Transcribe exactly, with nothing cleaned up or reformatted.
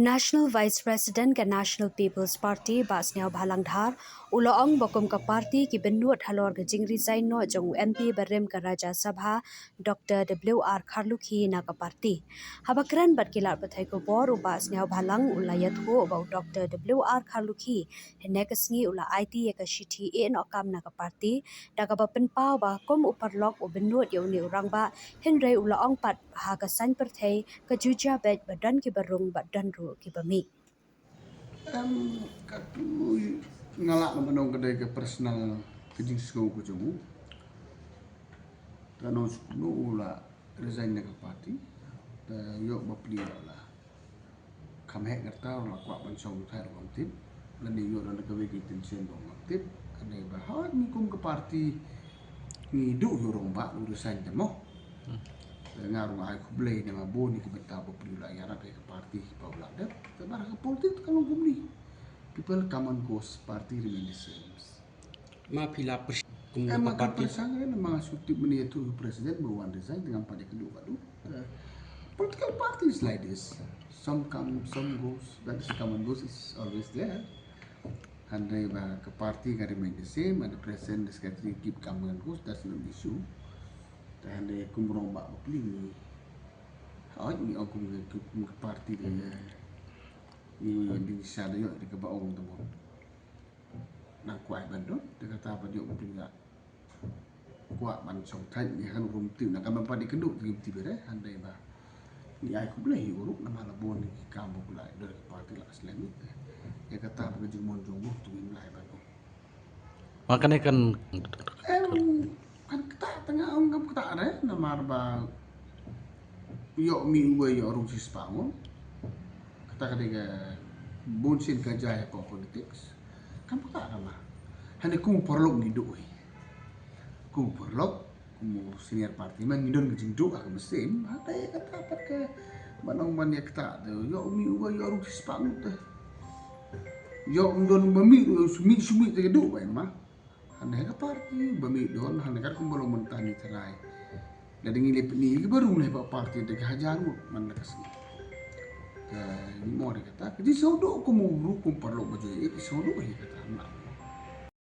National Vice President ka National People's Party, Bah Sniawbhalang Dhar, u la ong ba kum ka party ki bynnud halor ka jingresign noh jong u M P barim ka Rajya Sabha, Doctor W R Kharlukhi na ka party. Haba kren bad ki lad pathai khubor, u Bah Sniawbhalang u la ïathuh ba u Doctor W R Kharlukhi hynne ka sngi u la aiti ïa ka shithi ïeh noh kam na ka party, da kaba pynpaw ba kum u paralok u bynnud ïa une u rangbah, hynrei u la ong pat ha ka saiñ pyrthei ka ju jia beit ba don kiba rung bad don ruh kiba mih. Em, katu nga lah ban ong ka dei ka personal ka jingsngew ka jong u. Kano sukno u la resign na ka party. Te ïoh ba pli la kham heh kata u la kwah ban shong thait ruh ngam tip. Lane ïoh da kawei ka intention ruh ngam tip. Ka dei ba hooid ngi kum ka party ngi duh ïa u rangbah u resign te mo. Te nga ruh nga ai khublei namar bun ïa ki bynta ba pli u la ïarap ïa ka party ba u la dep. Te namar ka politik ka long kumne. People come and goes, party remain the same. Ma phi la pyrshang kum Em, ka ma ka party. pyrshang re namar nga shu tip mynne ïathuh u president ba u wan resign te ngam pat ïakynduh bad u. Eh, political parties like this, some come, some goes. That is come and goes, is always there. Hynrei ba ka party ka remain the same and the president, the secretary keep come and goes, that's not an issue. Te hynrei kum u rangbah ba pli ngi, hooid ngi ong kum ka, kum ka party ka, ngi ïoh ding sha da ïoh da kaba ong te mo. Nang kwah ban don, te kata ba ïoh ba pli la kwah ban shong thait ngi, kan rum tip na kan ban pat ïakynduh te ngim tip re, hynrei ba ngi ai khublei ïa u ruh namar la bun ki kam ba u la don ka party la slem. Ïa kata ba ka jingmon jong u ruh te ngim lah ban ong. Ma kane kan Em, kan ktah te nga ong kam ktah re namar ba ïoh mih uwei ïoh rung shispah ngut. Kata ka dei ka bun sien ka jia ha ka politics. Kam ktah re ma. Hynrei kum u paralok ngi duh hi. Kum u paralok, kum u senior party ma ngi don ka jingduh ha ka mynsiem. Hata ïa kata pat ka ban ong ban ïa ktah te ïoh mih uwei ïoh rung shispah ngut te. Ïoh ym don ba mih ruh shu mih shu mih te ka duh ba em ma. Hynrei ha ka party ba mih don, hynrei katkum ba long mynta ngi tharai. Lada ngi leh pyni ïa ki ba rung leh ba party da ki hajar ngut man la ka sngi. Te ngi mo re kata ka jingsngewduh kum u ruh kum paralok ba joi ïa ki sngewduh ïa kata ma.